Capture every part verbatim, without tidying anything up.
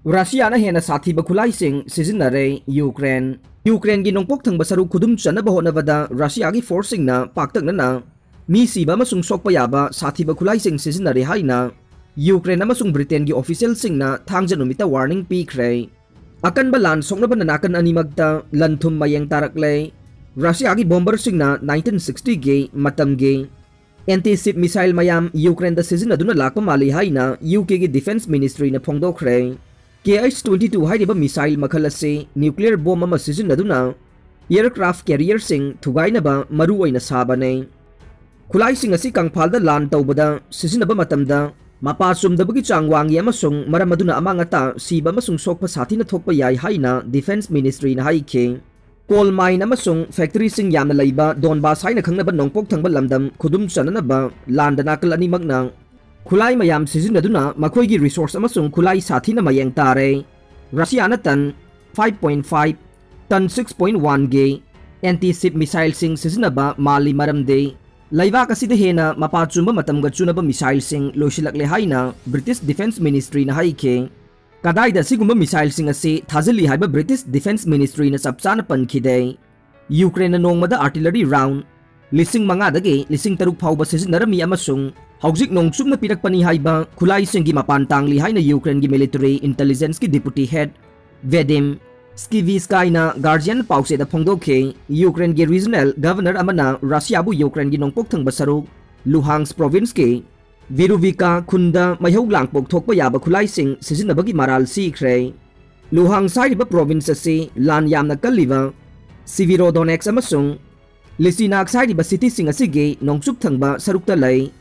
ꯔꯁꯤꯌꯥꯅ ꯍꯦꯟꯅ ꯁꯥꯊꯤꯕ ꯈꯨꯠꯂꯥꯏꯁꯤꯡ ꯁꯤꯖꯤꯟꯅꯔꯦ꯫ ꯌꯨꯀ꯭ꯔꯦꯟ꯫ ꯌꯨꯀ꯭ꯔꯦꯟꯒꯤ ꯅꯣꯡꯄꯣꯛ ꯊꯪꯕ ꯁꯔꯨꯛ ꯈꯨꯗꯨꯝ ꯆꯟꯅꯕ ꯍꯣꯠꯅꯕꯗ ꯔꯁꯤꯌꯥꯒꯤ ꯐꯣꯔꯁꯁꯤꯡꯅ ꯄꯥꯛꯇꯛꯅꯅ ꯃꯤ ꯁꯤꯕ ꯑꯃꯁꯨꯡ ꯁꯣꯛꯄ ꯌꯥꯕ ꯁꯥꯊꯤꯕ ꯈꯨꯠꯂꯥꯏꯁꯤꯡ ꯁꯤꯖꯤꯟꯅꯔꯦ ꯍꯥꯏꯅ ꯌꯨꯀ꯭ꯔꯦꯟ ꯑꯃꯁꯨꯡ ꯕ꯭ꯔꯤꯇꯦꯟꯒꯤ ꯑꯣꯐꯤꯁꯤꯌꯦꯜꯁꯤꯡꯅ ꯊꯥꯡꯖ ꯅꯨꯃꯤꯠꯇ ꯋꯥꯔꯅꯤꯡ ꯄꯤꯈ꯭ꯔꯦ꯫ ꯑꯀꯟꯕ ꯂꯥꯟ ꯁꯣꯛꯅꯕꯅ ꯅꯥꯀꯟ ꯑꯅꯤꯃꯛꯇ ꯂꯟ ꯊꯨꯝ ꯃꯌꯦꯡ ꯇꯥꯔꯛꯂꯦ꯫ ꯔꯁꯤꯌꯥꯒꯤ ꯕꯣꯝꯕꯔꯁꯤꯡꯅ ꯅꯥꯏꯟꯇꯤꯟ ꯁꯤꯛꯁꯇꯤꯒꯤ ꯃꯇꯝꯒꯤ ꯑꯦꯟꯇꯤ ꯁꯤꯞ ꯃꯤꯁꯥꯏꯜ ꯃꯌꯥꯝ ꯌꯨꯀ꯭ꯔꯦꯟꯗ ꯁꯤꯖꯤꯟꯅꯗꯨꯅ ꯂꯥꯛꯄ ꯃꯥꯜꯂꯤ ꯍꯥꯏꯅ ꯌꯨ ꯀꯦꯒꯤ ꯗꯤꯐꯦꯟꯁ ꯃꯤꯅꯤꯁꯇ꯭ꯔꯤꯅ ꯐꯣꯡꯗꯣꯛꯈ꯭ꯔꯦ꯫ ꯀꯦ ꯑꯩꯆ ꯇ꯭ꯋꯦꯟꯇꯤ ꯇꯨ ꯍꯥꯏꯔꯤꯕ ꯃꯤꯁꯥꯏꯜ ꯃꯈꯜ ꯑꯁꯤ ꯅ꯭ꯌꯨꯀ꯭ꯂꯤꯌꯔ ꯕꯣꯝ ꯑꯃ ꯁꯤꯖꯤꯟꯅꯗꯨꯅ ꯑꯦꯌꯔꯀ꯭ꯔꯥꯐ ꯀꯦꯔꯤꯌꯔꯁꯤꯡ ꯊꯨꯒꯥꯏꯅꯕ ꯃꯔꯨ ꯑꯣꯏꯅ ꯁꯥꯕꯅꯤ꯫ ꯈꯨꯠꯂꯥꯏꯁꯤꯡ ꯑꯁꯤ ꯀꯪꯐꯥꯜꯗ ꯂꯥꯟ ꯇꯧꯕꯗ ꯁꯤꯖꯤꯟꯅꯕ ꯃꯇꯝꯗ ꯃꯄꯥ ꯆꯨꯝꯗꯕꯒꯤ ꯆꯥꯡ ꯋꯥꯡꯏ ꯑꯃꯁꯨꯡ ꯃꯔꯝ ꯑꯗꯨꯅ ꯑꯃꯥꯡ ꯑꯇꯥ ꯁꯤꯕ ꯑꯃꯁꯨꯡ ꯁꯣꯛꯄ ꯁꯥꯊꯤꯅ ꯊꯣꯛꯄ ꯌꯥꯏ ꯍꯥꯏꯅ ꯗꯤꯐꯦꯟꯁ ꯃꯤꯅꯤꯁꯇ꯭ꯔꯤꯅ ꯍꯥꯏꯈꯤ꯫ ꯀꯣꯜ ꯃꯥꯏꯟ ꯑꯃꯁꯨꯡ ꯐꯦꯛꯇꯔꯤꯁꯤꯡ ꯌꯥꯝꯅ ꯂꯩꯕ ꯗꯣꯟꯕꯥꯁ ꯍꯥꯏꯅ ꯈꯪꯅꯕ ꯅꯣꯡꯄꯣꯛ ꯊꯪꯕ ꯂꯝꯗꯝ ꯈꯨꯗꯨꯝ ꯆꯟꯅꯅꯕ ꯂꯥꯟꯗ ꯅꯥꯀꯜ ꯑꯅꯤꯃꯛꯅ ꯈꯨꯠꯂꯥꯏ ꯃꯌꯥꯝ ꯁꯤꯖꯤꯟꯅꯗꯨꯅ ꯃꯈꯣꯏꯒꯤ ꯔꯤꯁꯣꯔꯁ ꯑꯃꯁꯨꯡ ꯈꯨꯠꯂꯥꯏ ꯁꯥꯊꯤꯅ ꯃꯌꯦꯡ ꯇꯥꯔꯦ꯫ ꯔꯁꯤꯌꯥꯅ ꯇꯟ ꯐꯥꯏꯚ ꯄꯣꯏꯟ ꯐꯥꯏꯚ, ꯇꯟ ꯁꯤꯛꯁ ꯄꯣꯏꯟ ꯋꯥꯟꯒꯤ ꯑꯦꯟꯇꯤ ꯁꯤꯞ ꯃꯤꯁꯥꯏꯜꯁꯤꯡ ꯁꯤꯖꯤꯟꯅꯕ ꯃꯥꯜꯂꯤ, ꯃꯔꯝꯗꯤ ꯂꯩꯕꯥꯛ ꯑꯁꯤꯗ ꯍꯦꯟꯅ ꯃꯄꯥ ꯆꯨꯝꯕ ꯃꯇꯝꯒ ꯆꯨꯅꯕ ꯃꯤꯁꯥꯏꯜꯁꯤꯡ ꯂꯣꯏꯁꯤꯜꯂꯛꯂꯦ ꯍꯥꯏꯅ ꯕ꯭ꯔꯤꯇꯤꯁ ꯗꯤꯐꯦꯟꯁ ꯃꯤꯅꯤꯁꯇ꯭ꯔꯤꯅ ꯍꯥꯏꯈꯤ꯫ ꯀꯗꯥꯏꯗ ꯑꯁꯤꯒꯨꯝꯕ ꯃꯤꯁꯥꯏꯜꯁꯤꯡ ꯑꯁꯤ ꯊꯥꯖꯤꯜꯂꯤ ꯍꯥꯏꯕ ꯕ꯭ꯔꯤꯇꯤꯁ ꯗꯤꯐꯦꯟꯁ ꯃꯤꯅꯤꯁꯇ꯭ꯔꯤꯅ ꯆꯞ ꯆꯥꯅ ꯄꯟꯈꯤꯗꯦ꯫ ꯌꯨꯀ꯭ꯔꯦꯟꯅ ꯅꯣꯡꯃꯗ ꯑꯥꯔꯇꯤꯂꯔꯤ ꯔꯥꯎꯟ ꯂꯤꯁꯤꯡ ꯃꯉꯥꯗꯒꯤ ꯂꯤꯁꯤꯡ ꯇꯔꯨꯛ ꯐꯥꯎꯕ ꯁꯤꯖꯤꯟꯅꯔꯝꯃꯤ ꯑꯃꯁꯨꯡ ꯍꯧꯖꯤꯛ ꯅꯣꯡꯆꯨꯞꯅ ꯄꯤꯔꯛꯄꯅꯤ ꯍꯥꯏꯕ ꯈꯨꯠꯂꯥꯏꯁꯤꯡꯒꯤ ꯃꯄꯥꯟ ꯇꯥꯡꯂꯤ ꯍꯥꯏꯅ ꯌꯨꯀ꯭ꯔꯦꯟꯒꯤ ꯃꯤꯂꯤꯇꯔꯤ ꯏꯟꯇꯦꯂꯤꯖꯦꯟꯁꯀꯤ ꯗꯤꯄꯨꯇꯤ ꯍꯦꯗ ꯚꯦꯗꯤꯝ ꯁ꯭ꯀꯤꯚꯤꯁꯀꯥꯏꯅ ꯒꯥꯔꯖꯤꯌꯟ ꯄꯥꯎꯆꯦꯗ ꯐꯣꯡꯗꯣꯛꯈꯤ꯫ ꯌꯨꯀ꯭ꯔꯦꯟꯒꯤ ꯔꯤꯖꯅꯦꯜ ꯒꯚꯔꯅꯔ ꯑꯃꯅ ꯔꯁꯤꯌꯥꯕꯨ ꯌꯨꯀ꯭ꯔꯦꯟꯒꯤ ꯅꯣꯡꯄꯣꯛ ꯊꯪꯕ ꯁꯔꯨꯛ ꯂꯨꯍꯥꯟꯁ ꯄ꯭ꯔꯣꯚꯤꯟꯁꯀꯤ ꯚꯤꯔꯨꯚꯤꯀꯥ ꯈꯨꯟꯗ ꯃꯩꯍꯧ ꯂꯥꯡꯄꯣꯛ ꯊꯣꯛꯄ ꯌꯥꯕ ꯈꯨꯠꯂꯥꯏꯁꯤꯡ ꯁꯤꯖꯤꯟꯅꯕꯒꯤ ꯃꯔꯥꯜ ꯁꯤꯈ꯭ꯔꯦ꯫ ꯂꯨꯍꯥꯟꯁ ꯍꯥꯏꯔꯤꯕ ꯄ꯭ꯔꯣꯚꯤꯟꯁ ꯑꯁꯤ ꯂꯥꯟ ꯌꯥꯝꯅ ꯀꯜꯂꯤꯕ ꯁꯤꯚꯤꯔꯣꯗꯣꯅꯦꯛꯁ ꯑꯃꯁꯨꯡ ꯂꯤꯁꯤꯅꯥꯛꯁ ꯍꯥꯏꯔꯤꯕ ꯁꯤꯇꯤꯁꯤꯡ ꯑꯁꯤꯒꯤ ꯅꯣꯡꯆꯨꯞ ꯊꯪꯕ ꯁꯔꯨꯛꯇ ꯂꯩ꯫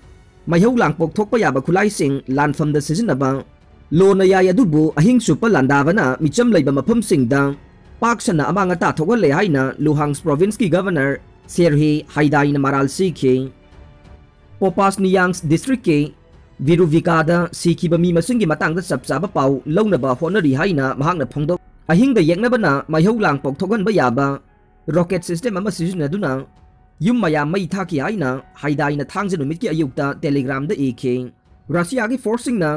ꯃꯩꯍꯧ ꯂꯥꯡꯄꯣꯛ ꯊꯣꯛꯄ ꯌꯥꯕ ꯈꯨꯠꯂꯥꯏꯁꯤꯡ ꯂꯥꯟꯐꯝꯗ ꯁꯤꯖꯤꯟꯅꯕ ꯂꯣꯅ ꯌꯥꯏ, ꯑꯗꯨꯕꯨ ꯑꯍꯤꯡ ꯆꯨꯞꯄ ꯂꯥꯟꯗꯥꯕꯅ ꯃꯤꯆꯝ ꯂꯩꯕ ꯃꯐꯝꯁꯤꯡꯗ ꯄꯥꯛ ꯁꯟꯅ ꯑꯃꯥꯡ ꯑꯇꯥ ꯊꯣꯛꯍꯜꯂꯦ ꯍꯥꯏꯅ ꯂꯨꯍꯥꯟꯁ ꯄ꯭ꯔꯣꯚꯤꯟꯁꯀꯤ ꯒꯚꯔꯅꯔ ꯁꯦꯔꯍꯤ ꯍꯥꯏꯗꯥꯏꯅ ꯃꯔꯥꯜ ꯁꯤꯈꯤ꯫ ꯄꯣꯄꯥꯁꯅꯤꯌꯥꯡꯁ ꯗꯤꯁꯇ꯭ꯔꯤꯛꯀꯤ ꯚꯤꯔꯨꯚꯤꯀꯥꯗ ꯁꯤꯈꯤꯕ ꯃꯤ ꯃꯁꯤꯡꯒꯤ ꯃꯇꯥꯡꯗ ꯆꯞ ꯆꯥꯕ ꯄꯥꯎ ꯂꯧꯅꯕ ꯍꯣꯠꯅꯔꯤ ꯍꯥꯏꯅ ꯃꯍꯥꯛꯅ ꯐꯣꯡꯗꯣꯛ꯫ ꯑꯍꯤꯡꯗ ꯌꯦꯛꯅꯕꯅ ꯃꯩꯍꯧ ꯂꯥꯡꯄꯣꯛ ꯊꯣꯛꯍꯟꯕ ꯌꯥꯕ ꯔꯣꯀꯦꯠ ꯁꯤꯁꯇꯦꯝ ꯑꯃ ꯁꯤꯖꯤꯟꯅꯗꯨꯅ ꯌꯨꯝ ꯃꯌꯥꯝ ꯃꯩ ꯊꯥꯈꯤ ꯍꯥꯏꯅ ꯍꯥꯏꯗꯥꯏꯅ ꯊꯥꯡꯖ ꯅꯨꯃꯤꯠꯀꯤ ꯑꯌꯨꯛꯇ ꯇꯦꯂꯤꯒ꯭ꯔꯥꯝꯗ ꯏꯈꯤ꯫ ꯔꯁꯤꯌꯥꯒꯤ ꯐꯣꯔꯁꯁꯤꯡꯅ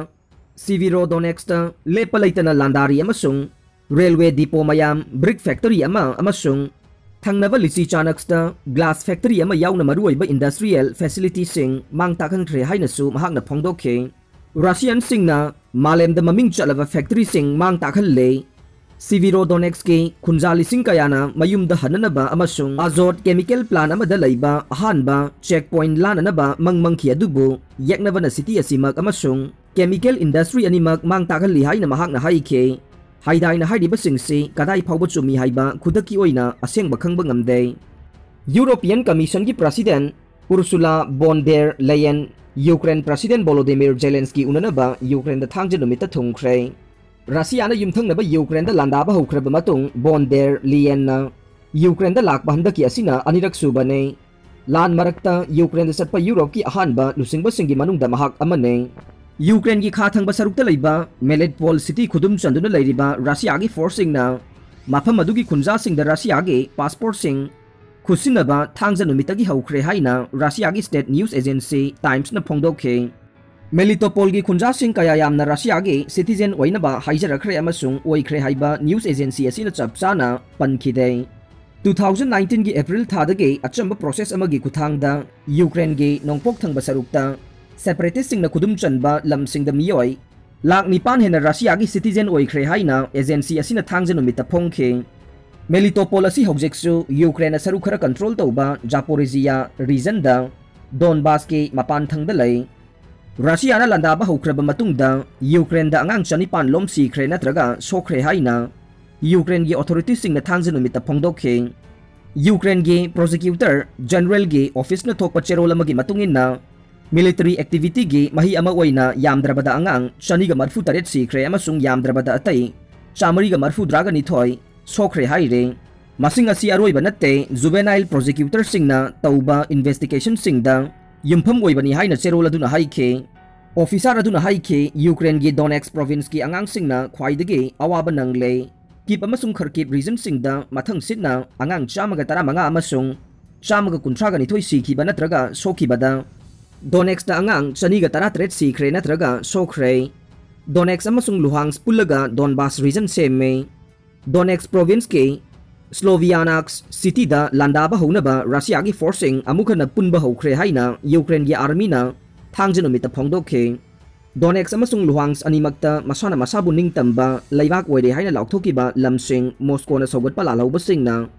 Severodonetskꯇ ꯂꯦꯞꯄ ꯂꯩꯇꯅ ꯂꯥꯟꯗꯥꯔꯤ ꯑꯃꯁꯨꯡ railway depot ꯃꯌꯥꯝ, brick factory ꯑꯃ ꯑꯃꯁꯨꯡ ꯊꯪꯅꯕ Lysychanskꯇ glass factory ꯑꯃ ꯌꯥꯎꯅ ꯃꯔꯨꯑꯣꯏꯕ industrial facilityꯁꯤꯡ ꯃꯥꯡ ꯇꯥꯛꯍꯟꯈ꯭ꯔꯦ ꯍꯥꯏꯅꯁꯨ ꯃꯍꯥꯛꯅ ꯐꯣꯡꯗꯣꯛꯈꯤ꯫ Russianꯁꯤꯡꯅ ꯃꯥꯂꯦꯝꯗ ꯃꯃꯤꯡ ꯆꯠꯂꯕ factoryꯁꯤꯡ ꯃꯥꯡ ꯇꯥꯛꯍꯜꯂꯦ꯫ Severodonetskꯀꯤ ꯈꯨꯟꯖꯥ ꯂꯤꯁꯤꯡ ꯀꯌꯥꯅ ꯃꯌꯨꯝꯗ ꯍꯟꯅꯅꯕ ꯑꯃꯁꯨꯡ Azot chemical plant ꯑꯃꯗ ꯂꯩꯕ ꯑꯍꯥꯟꯕ checkpoint ꯂꯥꯟꯅꯅꯕ ꯃꯪ ꯃꯪꯈꯤ, ꯑꯗꯨꯕꯨ ꯌꯦꯛꯅꯕꯅ city ꯑꯁꯤꯃꯛ ꯑꯃꯁꯨꯡ chemical industry ꯑꯅꯤꯃꯛ ꯃꯥꯡ ꯇꯥꯛꯍꯜꯂꯤ ꯍꯥꯏꯅ ꯃꯍꯥꯛꯅ ꯍꯥꯏꯈꯤ꯫ ꯍꯥꯏꯗꯥꯏꯅ ꯍꯥꯏꯔꯤꯕꯁꯤꯡꯁꯤ ꯀꯗꯥꯏ ꯐꯥꯎꯕ ꯆꯨꯝꯃꯤ ꯍꯥꯏꯕ ꯈꯨꯗꯛꯀꯤ ꯑꯣꯏꯅ ꯑꯁꯦꯡꯕ ꯈꯪꯕ ꯉꯝꯗꯦ꯫ European Commissionꯒꯤ President Ursula von der Leyen Ukraine President Volodymyr Zelensky ꯎꯅꯅꯕ Ukraineꯗ ꯊꯥꯡꯖ ꯅꯨꯃꯤꯠꯇ ꯊꯨꯡꯈ꯭ꯔꯦ꯫ Russiaꯅ ꯌꯨꯝꯊꯪꯅꯕ Ukraineꯗ ꯂꯥꯟꯗꯥꯕ ꯍꯧꯈ꯭ꯔꯕ ꯃꯇꯨꯡ von der Leyenꯅ Ukraineꯗ ꯂꯥꯛꯄ ꯍꯟꯗꯛꯀꯤ ꯑꯁꯤꯅ ꯑꯅꯤꯔꯛ ꯁꯨꯕꯅꯤ꯫ ꯂꯥꯟ ꯃꯔꯛꯇ Ukraineꯗ ꯆꯠꯄ Europeꯀꯤ ꯑꯍꯥꯟꯕ ꯂꯨꯆꯤꯡꯕꯁꯤꯡꯒꯤ ꯃꯅꯨꯡꯗ ꯃꯍꯥꯛ ꯑꯃꯅꯤ꯫ Ukraineꯒꯤ ꯈꯥ ꯊꯪꯕ ꯁꯔꯨꯛꯇ ꯂꯩꯕ Mariupol city ꯈꯨꯗꯨꯝ ꯆꯟꯗꯨꯅ ꯂꯩꯔꯤꯕ Russiaꯒꯤ forceꯁꯤꯡꯅ ꯃꯐꯝ ꯑꯗꯨꯒꯤ ꯈꯨꯟꯖꯥꯁꯤꯡꯗ Russiaꯒꯤ passportꯁꯤꯡ ꯈꯨꯠꯁꯤꯟꯅꯕ ꯊꯥꯡꯖ ꯅꯨꯃꯤꯠꯇꯒꯤ ꯍꯧꯈ꯭ꯔꯦ ꯍꯥꯏꯅ Russiaꯒꯤ state news agency Timesꯅ ꯐꯣꯡꯗꯣꯛꯈꯤ꯫ Melitopolꯒꯤ ꯈꯨꯟꯖꯥꯁꯤꯡ ꯀꯌꯥ ꯌꯥꯝꯅ Russiaꯒꯤ citizen ꯑꯣꯏꯅꯕ ꯍꯥꯏꯖꯔꯛꯈ꯭ꯔꯦ ꯑꯃꯁꯨꯡ ꯑꯣꯏꯈ꯭ꯔꯦ ꯍꯥꯏꯕ news agency ꯑꯁꯤꯅ ꯆꯞ ꯆꯥꯅ ꯄꯟꯈꯤꯗꯦ꯫ Two thousand nineteenꯒꯤ April ꯊꯥꯗꯒꯤ ꯑꯆꯝꯕ process ꯑꯃꯒꯤ ꯈꯨꯠꯊꯥꯡꯗ Ukraineꯒꯤ ꯅꯣꯡꯄꯣꯛ ꯊꯪꯕ ꯁꯔꯨꯛꯇ separatistꯁꯤꯡꯅ ꯈꯨꯗꯨꯝ ꯆꯟꯕ ꯂꯝꯁꯤꯡꯗ ꯃꯤꯑꯣꯏ ꯂꯥꯈ ꯅꯤꯄꯥꯟ ꯍꯦꯟꯅ Russiaꯒꯤ citizen ꯑꯣꯏꯈ꯭ꯔꯦ ꯍꯥꯏꯅ agency ꯑꯁꯤꯅ ꯊꯥꯡꯖ ꯅꯨꯃꯤꯠꯇ ꯐꯣꯡꯈꯤ꯫ Melitopol ꯑꯁꯤ ꯍꯧꯖꯤꯛꯁꯨ Ukraineꯅ ꯁꯔꯨꯛ ꯈꯔ control ꯇꯧꯕ Zaporizhzhia regionꯗ Donbasꯀꯤ ꯃꯄꯥꯟ ꯊꯪꯗ ꯂꯩ꯫ Russiaꯅ ꯂꯥꯟꯗꯥꯕ ꯍꯧꯈ꯭ꯔꯕ ꯃꯇꯨꯡꯗ Ukraineꯗ ꯑꯉꯥꯡ ꯆꯅꯤꯄꯥꯟ ꯂꯣꯝ ꯁꯤꯈ꯭ꯔꯦ ꯅꯠꯇ꯭ꯔꯒ ꯁꯣꯛꯈ꯭ꯔꯦ ꯍꯥꯏꯅ Ukraineꯒꯤ authoritiesꯁꯤꯡꯅ ꯊꯥꯡꯖ ꯅꯨꯃꯤꯠꯇ ꯐꯣꯡꯗꯣꯛꯈꯤ꯫ Ukraineꯒꯤ Prosecutor Generalꯒꯤ officeꯅ ꯊꯣꯛꯄ ꯆꯦꯔꯣꯜ ꯑꯃꯒꯤ ꯃꯇꯨꯡ ꯏꯟꯅ, military activityꯒꯤ ꯃꯍꯩ ꯑꯃ ꯑꯣꯏꯅ ꯌꯥꯝꯗ꯭ꯔꯕꯗ ꯑꯉꯥꯡ ꯆꯅꯤꯒ ꯃꯔꯤꯐꯨ ꯇꯔꯦꯠ ꯁꯤꯈ꯭ꯔꯦ ꯑꯃꯁꯨꯡ ꯌꯥꯝꯗ꯭ꯔꯕꯗ ꯑꯇꯩ ꯆꯥꯃꯔꯤꯒ ꯃꯔꯤꯐꯨꯇꯔꯥꯒ ꯅꯤꯊꯣꯏ ꯁꯣꯛꯈ꯭ꯔꯦ ꯍꯥꯏꯔꯤ꯫ ꯃꯁꯤꯡ ꯑꯁꯤ ꯑꯔꯣꯏꯕ ꯅꯠꯇꯦ꯫ Juvenile prosecutorꯁꯤꯡꯅ ꯇꯧꯕ investigationꯁꯤꯡꯗ ꯌꯨꯝꯐꯝ ꯑꯣꯏꯕꯅꯤ ꯍꯥꯏꯅ ꯆꯦꯔꯣꯜ ꯑꯗꯨꯅ ꯍꯥꯏꯈꯤ꯫ Officer ꯑꯗꯨꯅ ꯍꯥꯏꯈꯤ, Ukraineꯒꯤ Donetsk provinceꯀꯤ ꯑꯉꯥꯡꯁꯤꯡꯅ ꯈ꯭ꯋꯥꯏꯗꯒꯤ ꯑꯋꯥꯕ ꯅꯪꯂꯦ꯫ Kyiv ꯑꯃꯁꯨꯡ Kharkiv regionꯁꯤꯡꯗ ꯃꯊꯪ ꯁꯤꯠꯅ ꯑꯉꯥꯡ ꯆꯥꯝꯃꯒ ꯇꯔꯥꯃꯉꯥ ꯑꯃꯁꯨꯡ ꯆꯥꯝꯃꯒ ꯀꯨꯟꯊ꯭ꯔꯥꯒ ꯅꯤꯊꯣꯏ ꯁꯤꯈꯤꯕ ꯅꯠꯇ꯭ꯔꯒ ꯁꯣꯛꯈꯤꯕꯗ, Donetskꯇ ꯑꯉꯥꯡ ꯆꯅꯤꯒ ꯇꯔꯥꯇꯔꯦꯠ ꯁꯤꯈ꯭ꯔꯦ ꯅꯠꯇ꯭ꯔꯒ ꯁꯣꯛꯈ꯭ꯔꯦ꯫ Donetsk ꯑꯃꯁꯨꯡ Luhansk ꯄꯨꯜꯂꯒ Donbas region ꯁꯦꯝꯃꯦ꯫ Donetsk provinceꯀꯤ Sloviansk cityꯗ ꯂꯥꯟꯗꯥꯕ ꯍꯧꯅꯕ Russiaꯒꯤ forceꯁꯤꯡ ꯑꯃꯨꯛ ꯍꯟꯅ ꯄꯨꯟꯕ ꯍꯧꯈ꯭ꯔꯦ ꯍꯥꯏꯅ Ukraineꯒꯤ armyꯅ ꯊꯥꯡꯖ ꯅꯨꯃꯤꯠꯇ ꯐꯣꯡꯗꯣꯛꯈꯤ꯫ Donetsk ꯑꯃꯁꯨꯡ Luhansk ꯑꯅꯤꯃꯛꯇ ꯃꯁꯥꯅ ꯃꯁꯥꯕꯨ ꯅꯤꯡꯇꯝꯕ ꯂꯩꯕꯥꯛ ꯑꯣꯏꯔꯦ ꯍꯥꯏꯅ ꯂꯥꯎꯊꯣꯛꯈꯤꯕ ꯂꯝꯁꯤꯡ Moscowꯅ ꯁꯧꯒꯠꯄ ꯂꯥꯜꯍꯧꯕꯁꯤꯡꯅ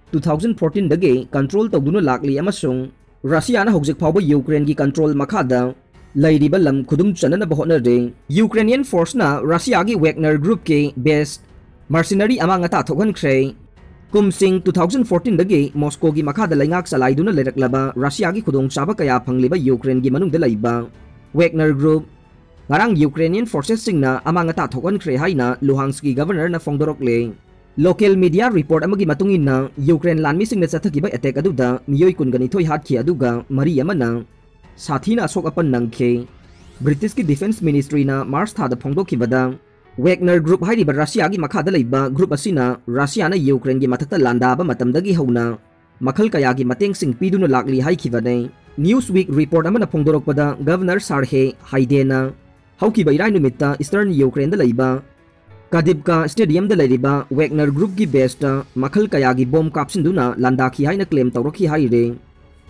two thousand fourteenꯗꯒꯤ control ꯇꯧꯗꯨꯅ ꯂꯥꯛꯂꯤ ꯑꯃꯁꯨꯡ Russiaꯅ ꯍꯧꯖꯤꯛ ꯐꯥꯎꯕ Ukraineꯒꯤ control ꯃꯈꯥꯗ ꯂꯩꯔꯤꯕ ꯂꯝ ꯈꯨꯗꯨꯝ ꯆꯟꯅꯅꯕ ꯍꯣꯠꯅꯔꯤ꯫ Ukrainian forceꯅ Russiaꯒꯤ Wagner groupꯀꯤ base mercenary ꯑꯃꯥꯡ ꯑꯇꯥ ꯊꯣꯛꯍꯟꯈ꯭ꯔꯦ꯫ ꯀꯨꯝꯁꯤꯡ two thousand fourteenꯗꯒꯤ Moscowꯒꯤ ꯃꯈꯥꯗ ꯂꯩꯉꯥꯛ ꯆꯂꯥꯏꯗꯨꯅ ꯂꯩꯔꯛꯂꯕ Russiaꯒꯤ ꯈꯨꯗꯣꯡꯆꯥꯕ ꯀꯌꯥ ꯐꯪꯂꯤꯕ Ukraineꯒꯤ ꯃꯅꯨꯡꯗ ꯂꯩꯕ Wagner group ꯉꯔꯥꯡ Ukrainian forcesꯁꯤꯡꯅ ꯑꯃꯥꯡ ꯑꯇꯥ ꯊꯣꯛꯍꯟꯈ꯭ꯔꯦ ꯍꯥꯏꯅ Luhanskꯀꯤ governorꯅ ꯐꯣꯡꯗꯣꯔꯛꯂꯦ꯫ Local media report ꯑꯃꯒꯤ ꯃꯇꯨꯡ ꯏꯟꯅ, Ukraine ꯂꯥꯟꯃꯤꯁꯤꯡꯅ ꯆꯠꯊꯈꯤꯕ attack ꯑꯗꯨꯗ ꯃꯤꯑꯣꯏ ꯀꯨꯟꯒ ꯅꯤꯊꯣꯏ ꯍꯥꯠꯈꯤ, ꯑꯗꯨꯒ ꯃꯔꯤ ꯑꯃꯅ ꯁꯥꯊꯤꯅ ꯑꯁꯣꯛ ꯑꯄꯟ ꯅꯪꯈꯤ꯫ British defence ministryꯅ March ꯊꯥꯗ ꯐꯣꯡꯗꯣꯛꯈꯤꯕꯗ, Wagner group ꯍꯥꯏꯔꯤꯕ Russiaꯒꯤ ꯃꯈꯥꯗ ꯂꯩꯕ group ꯑꯁꯤꯅ Russiaꯅ Ukraineꯒꯤ ꯃꯊꯛꯇ ꯂꯥꯟꯗꯥꯕ ꯃꯇꯝꯗꯒꯤ ꯍꯧꯅ ꯃꯈꯜ ꯀꯌꯥꯒꯤ ꯃꯇꯦꯡꯁꯤꯡ ꯄꯤꯗꯨꯅ ꯂꯥꯛꯂꯤ ꯍꯥꯏꯈꯤꯕꯅꯤ꯫ Newsweek report ꯑꯃꯅ ꯐꯣꯡꯗꯣꯔꯛꯄꯗ, Governor Serhiy Haidai-ꯅ ꯍꯧꯈꯤꯕ ꯏꯔꯥꯏ ꯅꯨꯃꯤꯠꯇ Eastern Ukraineꯗ ꯂꯩꯕ Kadivka Stadiumꯗ ꯂꯩꯔꯤꯕ Wagner groupꯀꯤ baseꯇ ꯃꯈꯜ ꯀꯌꯥꯒꯤ bomb ꯀꯥꯞꯁꯤꯟꯗꯨꯅ ꯂꯥꯟꯗꯥꯈꯤ ꯍꯥꯏꯅ claim ꯇꯧꯔꯛꯈꯤ ꯍꯥꯏꯔꯤ꯫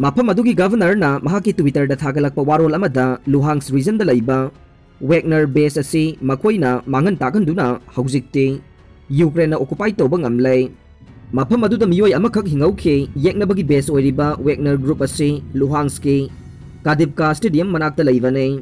ꯃꯐꯝ ꯑꯗꯨꯒꯤ governorꯅ ꯃꯍꯥꯛꯀꯤ Twitterꯗ ꯊꯥꯒꯠꯂꯛꯄ ꯋꯥꯔꯣꯜ ꯑꯃꯗ, Luhansk regionꯗ ꯂꯩꯕ Wagner base ꯑꯁꯤ ꯃꯈꯣꯏꯅ ꯃꯥꯡꯍꯟ ꯇꯥꯛꯍꯟꯗꯨꯅ ꯍꯧꯖꯤꯛꯇꯤ Ukraineꯅ occupy ꯇꯧꯕ ꯉꯝꯂꯦ꯫ ꯃꯐꯝ ꯑꯗꯨꯗ ꯃꯤꯑꯣꯏ ꯑꯃꯈꯛ ꯍꯤꯡꯍꯧꯈꯤ꯫ ꯌꯦꯛꯅꯕꯒꯤ base ꯑꯣꯏꯔꯤꯕ Wagner group ꯑꯁꯤ Luhanskꯀꯤ Kadivka Stadium ꯃꯅꯥꯛꯇ ꯂꯩꯕꯅꯤ꯫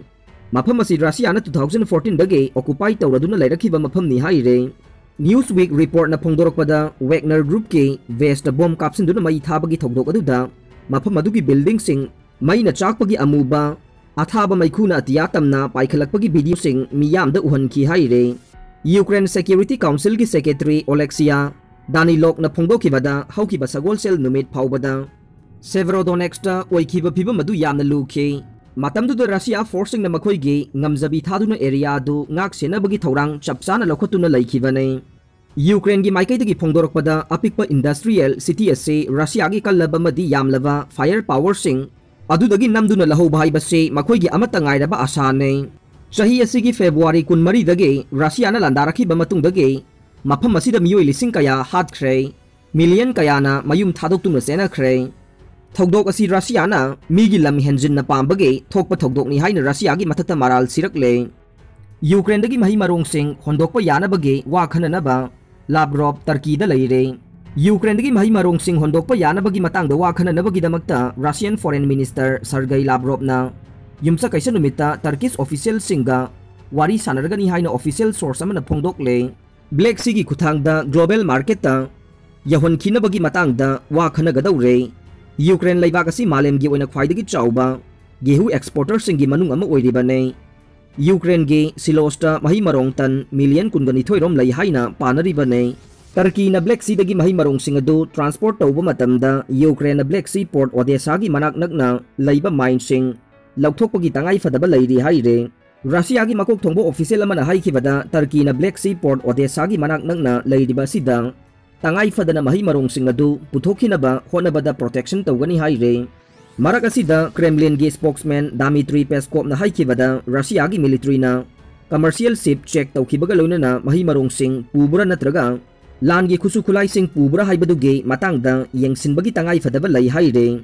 ꯃꯐꯝ ꯑꯁꯤ Russiaꯅ two thousand fourteenꯗꯒꯤ occupy ꯇꯧꯔꯗꯨꯅ ꯂꯩꯔꯛꯈꯤꯕ ꯃꯐꯝꯅꯤ ꯍꯥꯏꯔꯤ꯫ Newsweek reportꯅ ꯐꯣꯡꯗꯣꯔꯛꯄꯗ, Wagner groupꯀꯤ baseꯇ bomb ꯀꯥꯞꯁꯤꯟꯗꯨꯅ ꯃꯩ ꯊꯥꯕꯒꯤ ꯊꯧꯗꯣꯛ ꯑꯗꯨꯗ ꯃꯐꯝ ꯑꯗꯨꯒꯤ buildingꯁꯤꯡ ꯃꯩꯅ ꯆꯥꯛꯄꯒꯤ ꯑꯃꯨꯕ ꯑꯊꯥꯕ ꯃꯩꯈꯨꯅ ꯑꯇꯤꯌꯥ ꯇꯝꯅ ꯄꯥꯏꯈꯠꯂꯛꯄꯒꯤ videoꯁꯤꯡ ꯃꯤꯌꯥꯝꯗ ꯎꯍꯟꯈꯤ ꯍꯥꯏꯔꯤ꯫ Ukraine Security Councilꯒꯤ secretary Oleksiy Danilukꯅ ꯐꯣꯡꯗꯣꯛꯈꯤꯕꯗ, ꯍꯧꯈꯤꯕ ꯁꯒꯣꯜꯁꯦꯜ ꯅꯨꯃꯤꯠ ꯐꯥꯎꯕꯗ Severodonetskꯇ ꯑꯣꯏꯈꯤꯕ ꯐꯤꯚꯝ ꯑꯗꯨ ꯌꯥꯝꯅ ꯂꯨꯈꯤ꯫ ꯃꯇꯝꯗꯨꯗ Russia forceꯁꯤꯡꯅ ꯃꯈꯣꯏꯒꯤ ꯉꯝꯖꯕꯤ ꯊꯥꯗꯨꯅ area ꯑꯗꯨ ꯉꯥꯛ ꯁꯦꯟꯅꯕꯒꯤ ꯊꯧꯔꯥꯡ ꯆꯞ ꯆꯥꯅ ꯂꯧꯈꯠꯇꯨꯅ ꯂꯩꯈꯤꯕꯅꯤ꯫ Ukraineꯒꯤ ꯃꯥꯏꯀꯩꯗꯒꯤ ꯐꯣꯡꯗꯣꯔꯛꯄꯗ, ꯑꯄꯤꯛꯄ industrial city ꯑꯁꯤ Russiaꯒꯤ ꯀꯜꯂꯕ ꯑꯃꯗꯤ ꯌꯥꯝꯂꯕ fire powerꯁꯤꯡ ꯑꯗꯨꯗꯒꯤ ꯅꯝꯗꯨꯅ ꯂꯧꯍꯧꯕ ꯍꯥꯏꯕꯁꯤ ꯃꯈꯣꯏꯒꯤ ꯑꯃꯠꯇ ꯉꯥꯏꯔꯕ ꯑꯥꯁꯥꯅꯤ꯫ ꯆꯍꯤ ꯑꯁꯤꯒꯤ ꯐꯦꯕ꯭ꯔꯨꯋꯥꯔꯤ ꯀꯨꯟꯃꯔꯤꯗꯒꯤ ꯔꯁꯤꯌꯥꯅ ꯂꯥꯟꯗꯥꯔꯛꯈꯤꯕ ꯃꯇꯨꯡꯗꯒꯤ ꯃꯐꯝ ꯑꯁꯤꯗ ꯃꯤꯑꯣꯏ ꯂꯤꯁꯤꯡ ꯀꯌꯥ ꯍꯥꯠꯈ꯭ꯔꯦ, ꯃꯤꯂꯤꯌꯟ ꯀꯌꯥꯅ ꯃꯌꯨꯝ ꯊꯥꯗꯣꯛꯇꯨꯅ ꯆꯦꯟꯅꯈ꯭ꯔꯦ꯫ ꯊꯧꯗꯣꯛ ꯑꯁꯤ ꯔꯁꯤꯌꯥꯅ ꯃꯤꯒꯤ ꯂꯝ ꯍꯦꯟꯖꯤꯟꯅ ꯄꯥꯝꯕꯒꯤ ꯊꯣꯛꯄ ꯊꯧꯗꯣꯛꯅꯤ ꯍꯥꯏꯅ ꯔꯁꯤꯌꯥꯒꯤ ꯃꯊꯛꯇ ꯃꯔꯥꯜ ꯁꯤꯔꯛꯂꯦ꯫ ꯌꯨꯀ꯭ꯔꯦꯟꯗꯒꯤ ꯃꯍꯩ ꯃꯔꯣꯡꯁꯤꯡ ꯍꯣꯟꯗꯣꯛꯄ ꯌꯥꯅꯕꯒꯤ ꯋꯥ ꯈꯟꯅꯅꯕ ꯂꯥꯕ꯭ꯔꯣꯞ ꯇꯔꯀꯤꯗ ꯂꯩꯔꯦ꯫ ꯌꯨꯀ꯭ꯔꯦꯟꯗꯒꯤ ꯃꯍꯩ ꯃꯔꯣꯡꯁꯤꯡ ꯍꯣꯟꯗꯣꯛꯄ ꯌꯥꯅꯕꯒꯤ ꯃꯇꯥꯡꯗ ꯋꯥ ꯈꯟꯅꯅꯕꯒꯤꯗꯃꯛꯇ ꯔꯁꯤꯌꯟ ꯐꯣꯔꯦꯟ ꯃꯤꯅꯤꯁꯇꯔ ꯁꯔꯒꯩ ꯂꯥꯕ꯭ꯔꯣꯞꯅ ꯌꯨꯝꯁꯀꯩꯁ ꯅꯨꯃꯤꯠꯇ ꯇꯔꯀꯤꯁ ꯑꯣꯐꯤꯁꯤꯌꯦꯜꯁꯤꯡꯒ ꯋꯥꯔꯤ ꯁꯥꯟꯅꯔꯒꯅꯤ ꯍꯥꯏꯅ ꯑꯣꯐꯤꯁꯤꯌꯦꯜ ꯁꯣꯔꯁ ꯑꯃꯅ ꯐꯣꯡꯗꯣꯛꯂꯦ꯫ ꯕ꯭ꯂꯦꯛ ꯁꯤꯒꯤ ꯈꯨꯠꯊꯥꯡꯗ ꯒ꯭ꯂꯣꯕꯦꯜ ꯃꯥꯔꯀꯦꯠꯇ ꯌꯧꯍꯟꯈꯤꯅꯕꯒꯤ ꯃꯇꯥꯡꯗ ꯋꯥ ꯈꯟꯅꯒꯗꯧꯔꯦ꯫ ꯌꯨꯀ꯭ꯔꯦꯟ ꯂꯩꯕꯥꯛ ꯑꯁꯤ ꯃꯥꯂꯦꯝꯒꯤ ꯑꯣꯏꯅ ꯈ꯭ꯋꯥꯏꯗꯒꯤ ꯆꯥꯎꯕ ꯒꯦꯍꯨ ꯑꯦꯛꯁꯄꯣꯔꯇꯔꯁꯤꯡꯒꯤ ꯃꯅꯨꯡ ꯑꯃ ꯑꯣꯏꯔꯤꯕꯅꯤ꯫ ꯌꯨꯀ꯭ꯔꯦꯟꯒꯤ ꯁꯤꯂꯣꯁꯇ ꯃꯍꯩ ꯃꯔꯣꯡ ꯇꯟ ꯃꯤꯂꯤꯌꯟ ꯀꯨꯟꯒ ꯅꯤꯊꯣꯏ ꯔꯣꯝ ꯂꯩ ꯍꯥꯏꯅ ꯄꯥꯅꯔꯤꯕꯅꯤ꯫ ꯇꯔꯀꯤꯅ ꯕ꯭ꯂꯦꯛ ꯁꯤꯗꯒꯤ ꯃꯍꯩ ꯃꯔꯣꯡꯁꯤꯡ ꯑꯗꯨ ꯇ꯭ꯔꯥꯟꯁꯄꯣꯔꯠ ꯇꯧꯕ ꯃꯇꯝꯗ ꯌꯨꯀ꯭ꯔꯦꯟꯅ ꯕ꯭ꯂꯦꯛ ꯁꯤ ꯄꯣꯔꯠ ꯑꯣꯗꯦꯁꯥꯒꯤ ꯃꯅꯥꯛ ꯅꯛꯅ ꯂꯩꯕ ꯃꯥꯏꯟꯁꯤꯡ ꯂꯧꯊꯣꯛꯄꯒꯤ ꯇꯉꯥꯏ ꯐꯗꯕ ꯂꯩꯔꯤ ꯍꯥꯏꯔꯦ꯫ ꯔꯁꯤꯌꯥꯒꯤ ꯃꯀꯣꯛ ꯊꯣꯡꯕ ꯑꯣꯐꯤꯁꯤꯌꯦꯜ ꯑꯃꯅ ꯍꯥꯏꯈꯤꯕꯗ, ꯇꯔꯀꯤꯅ ꯕ꯭ꯂꯦꯛ ꯁꯤ ꯄꯣꯔꯠ ꯑꯣꯗꯦꯁꯥꯒꯤ ꯃꯅꯥꯛ ꯅꯛꯅ ꯂꯩꯔꯤꯕ ꯑꯁꯤꯗ ꯇꯉꯥꯏ ꯐꯗꯅ ꯃꯍꯩ ꯃꯔꯣꯡꯁꯤꯡ ꯑꯗꯨ ꯄꯨꯊꯣꯛꯈꯤꯅꯕ ꯍꯣꯠꯅꯕꯗ ꯄ꯭ꯔꯣꯇꯦꯛꯁꯟ ꯇꯧꯒꯅꯤ ꯍꯥꯏꯔꯦ꯫ ꯃꯔꯛ ꯑꯁꯤꯗ ꯀ꯭ꯔꯦꯝꯂꯤꯟꯒꯤ ꯁ꯭ꯄꯣꯛꯁꯃꯦꯟ ꯗꯥꯃꯤꯇ꯭ꯔꯤ ꯄꯦꯁꯀꯣꯞꯅ ꯍꯥꯏꯈꯤꯕꯗ, ꯔꯁꯤꯌꯥꯒꯤ ꯃꯤꯂꯤꯇ꯭ꯔꯤꯅ ꯀꯃꯔꯁꯤꯌꯦꯜ ꯁꯤꯞ ꯆꯦꯛ ꯇꯧꯈꯤꯕꯒ ꯂꯣꯏꯅꯅ ꯃꯍꯩ ꯃꯔꯣꯡꯁꯤꯡ ꯄꯨꯕ꯭ꯔꯥ ꯅꯠꯇ꯭ꯔꯒ ꯂꯥꯟꯒꯤ ꯈꯨꯠꯁꯨ ꯈꯨꯠꯂꯥꯏꯁꯤꯡ ꯄꯨꯕ꯭ꯔꯥ ꯍꯥꯏꯕꯗꯨꯒꯤ ꯃꯇꯥꯡꯗ ꯌꯦꯡꯁꯤꯟꯕꯒꯤ ꯇꯉꯥꯏ ꯐꯗꯕ ꯂꯩ ꯍꯥꯏꯔꯦ꯫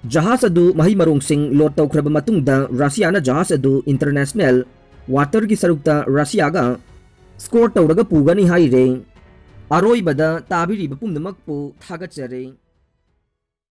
ꯖꯍꯥꯖ ꯑꯗꯨ ꯃꯍꯩ ꯃꯔꯣꯡꯁꯤꯡ ꯂꯣꯗ ꯇꯧꯈ꯭ꯔꯕ ꯃꯇꯨꯡꯗ, ꯔꯁꯤꯌꯥꯅ ꯖꯍꯥꯖ ꯑꯗꯨ ꯏꯟꯇꯔꯅꯦꯁꯅꯦꯜ ꯋꯥꯇꯔꯒꯤ ꯁꯔꯨꯛꯇ ꯔꯁꯤꯌꯥꯒ ꯁ꯭ꯀꯣꯔ ꯇꯧꯔꯒ ꯄꯨꯒꯅꯤ ꯍꯥꯏꯔꯦ꯫ ꯑꯔꯣꯏꯕꯗ ꯇꯥꯕꯤꯔꯤꯕ ꯄꯨꯝꯅꯃꯛꯄꯨ ꯊꯥꯒꯠꯆꯔꯤ꯫